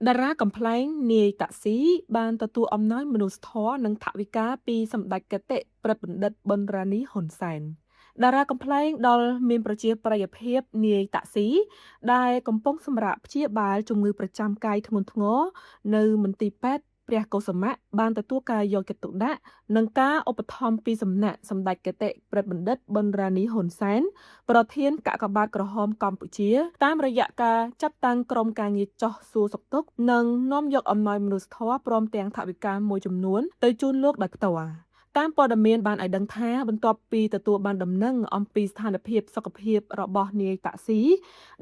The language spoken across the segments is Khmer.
តារាកំប្លែងនាយតាក់ស៊ីបានទទួលអំណោយមនុស្សធម៌និងថវិកាពីសម្ដេចគតិប្រិទ្ធបណ្ឌិតប៊ុនរ៉ានីហ៊ុនសែនតារាកំប្លែងដល់មានប្រជាប្រិយភាពនាយតាក់ស៊ីដែលកំពុងសម្រាកព្យាបាលជំងឺប្រចាំកាយធ្ងន់ធ្ងរនៅមន្ទីរពេទ្យព្រះកុសមៈបានទទួលការយកចិត្តទុកដាក់និងការឧបត្ថម្ភពីសំណាក់សម្ដេចគតិប្រិទ្ធបណ្ឌិតប៊ុនរ៉ានីហ៊ុនសែនប្រធានកាកបាទក្រហមកម្ពុជាតាមរយៈការចាត់តាំងក្រុមការងារចោះសួរសុខទុក្ខនិងនាំយកអំណោយមនុស្សធម៌ព្រមទាំងថវិកាមួយចំនួនទៅជូនលោកដោយផ្ទាល់តាមព័ត៌មានបានឲ្យដឹងថាបន្ទាប់ពីទទួលបានដំណឹងអំពីស្ថានភាពសុខភាពរបស់នាយតាក់ស៊ី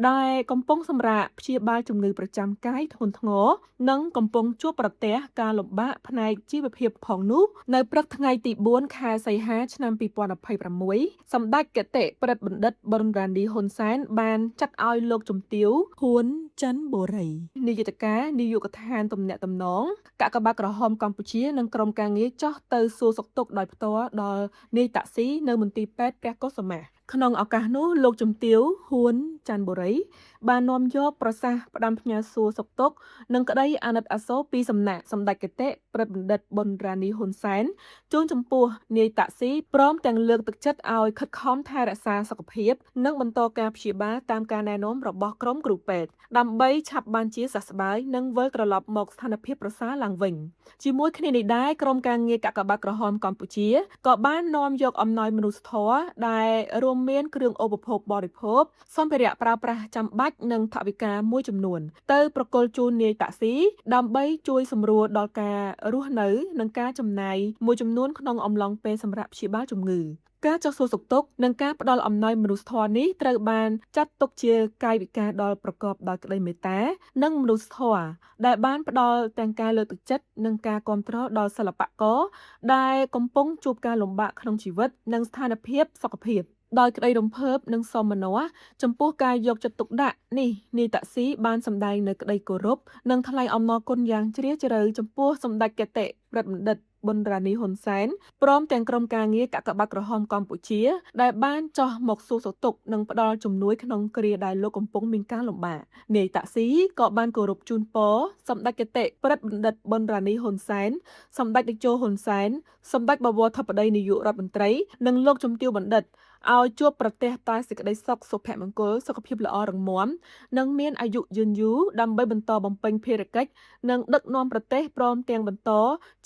ដែលកំពុងសម្រាកព្យាបាលជំងឺប្រចាំកាយធ្ងន់ធ្ងរនិងកំពុងជួបប្រទះការលំបាកផ្នែកជីវភាពផងនោះនៅព្រឹកថ្ងៃទី4ខែសីហាឆ្នាំ2026សម្ដេចគតិប្រិទ្ធបណ្ឌិតប៊ុនរ៉ានីហ៊ុនសែនបានចាត់ឲ្យលោកជំទាវហ៊ួនច័ន្ទបូរីនាយិកានាយកដ្ឋានទំនាក់ទំនងកាកបាទក្រហមកម្ពុជានិងក្រុមការងារចោះទៅសួរសុខទុក្ខដោយផ្ទាល់ដល់នាយតាក់ស៊ីនៅមន្ទីរពេទ្យព្រះកុសមៈក្នុងឱកាសនោះលោកជំទាវហ៊ួនច័ន្ទបូរីបាននាំយកប្រសាសន៍ផ្ដាំផ្ញើសួរសុខទុក្ខនិងក្តីអាណិតអាសូរពីសំណាក់សម្ដេចគតិប្រិទ្ធបណ្ឌិតប៊ុនរ៉ានីហ៊ុនសែនជូនចំពោះនាយតាក់ស៊ីព្រមទាំងលើកទឹកចិត្តឲ្យខិតខំថែរក្សាសុខភាពនិងបន្តការព្យាបាលតាមការណែនាំរបស់ក្រុមគ្រូពេទ្យដើម្បីឆាប់បានជាសះស្បើយនិងវិលត្រឡប់មកស្ថានភាពប្រសើរឡើងវិញជាមួយគ្នានេះដែរក្រុមការងារកាកបាទក្រហមកម្ពុជាក៏បាននាំយកអំណោយមនុស្សធម៌ដែលរួមមានគ្រឿងឧបភោគបរិភោគសម្ភារៈប្រើប្រាស់ចាំបាច់និងថវិកាមួយចំនួនទៅប្រគល់ជូននាយតាក់ស៊ីដើម្បីជួយសម្រួលដល់ការរស់នៅនិងការចំណាយមួយចំនួនក្នុងអំឡុងពេលសម្រាកព្យាបាលជំងឺការចុះសួរសុខទុក្ខនិងការផ្ដល់អំណោយមនុស្សធម៌នេះត្រូវបានចាត់ទុកជាកាយវិការដ៏ប្រកបដោយក្តីមេត្តានិងមនុស្សធម៌ដែលបានផ្ដល់ទាំងការលើកទឹកចិត្តនិងការគាំទ្រដល់សិល្បករដែលកំពុងជួបការលំបាកក្នុងជីវិតនិងស្ថានភាពសុខភាពដោយក្តីរំភើបនិងសោមនស្សចំពោះការយកចិត្តទុកដាក់នេះនាយតាក់ស៊ីបានសម្ដែងនូវក្តីគោរពនិងថ្លែងអំណរគុណយ៉ាងជ្រាលជ្រៅចំពោះសម្ដេចគតិប្រិទ្ធបណ្ឌិតប៊ុនរ៉ានីហ៊ុនសែនព្រមទាំងក្រុមការងារកាកបាទក្រហមកម្ពុជាដែលបានចោះមកសួរសុខទុក្ខនិងផ្ដល់ជំនួយក្នុងគ្រាដែលលោកកំពុងមានការលំបាកនាយតាក់ស៊ីក៏បានគោរពជូនពរសម្ដេចគតិប្រិទ្ធបណ្ឌិតប៊ុនរ៉ានីហ៊ុនសែនសម្ដេចតេជោហ៊ុនសែនសម្ដេចបវរធិបតីនាយករដ្ឋមន្ត្រីនិងលោកជំទាវបណ្ឌិតឲ្យជួបប្រទះតែសេចក្តីសុខសុភមង្គលសុខភាពល្អរឹងមាំនិងមានអាយុយឺនយូរដើម្បីបន្តបំពេញភារកិច្ចនិងដឹកនាំប្រទេសព្រមទាំងបន្ត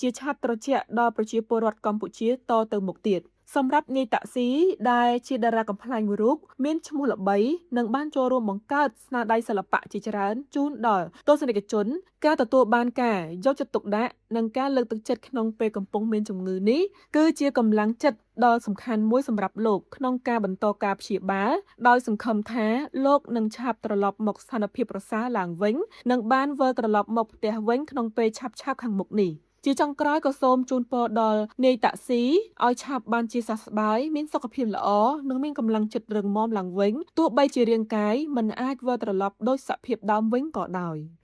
ជាឆត្រត្រជាក់ដល់ប្រជាពលរដ្ឋកម្ពុជាតទៅមុខទៀតសម្រាប់នាយតាក់ស៊ីដែលជាតារាកំប្លែងមួយរូបមានឈ្មោះល្បីនិងបានចូលរួមបង្កើតស្នាដៃសិល្បៈជាច្រើនជូនដល់ទស្សនិកជនការទទួលបានការយកចិត្តទុកដាក់និងការលើកទឹកចិត្តក្នុងពេលកំពុងមានជំងឺនេះគឺជាកម្លាំងចិត្តដ៏សំខាន់មួយសម្រាប់លោកក្នុងការបន្តការព្យាបាលដោយសង្ឃឹមថាលោកនឹងឆាប់ត្រឡប់មកស្ថានភាពប្រសើរឡើងវិញនិងបានវិលត្រឡប់មកផ្ទះវិញក្នុងពេលឆាប់ៗខាងមុខនេះជាចុងក្រោយក៏សូមជូនពរដល់នាយតាក់ស៊ីឲ្យឆាប់បានជាសះស្បើយមានសុខភាពល្អនិងមានកម្លាំងចិត្តរឹងមាំឡើងវិញទោះបីជារាងកាយមិនអាចវិលត្រឡប់ដូចសភាពដើមវិញក៏ដោយ។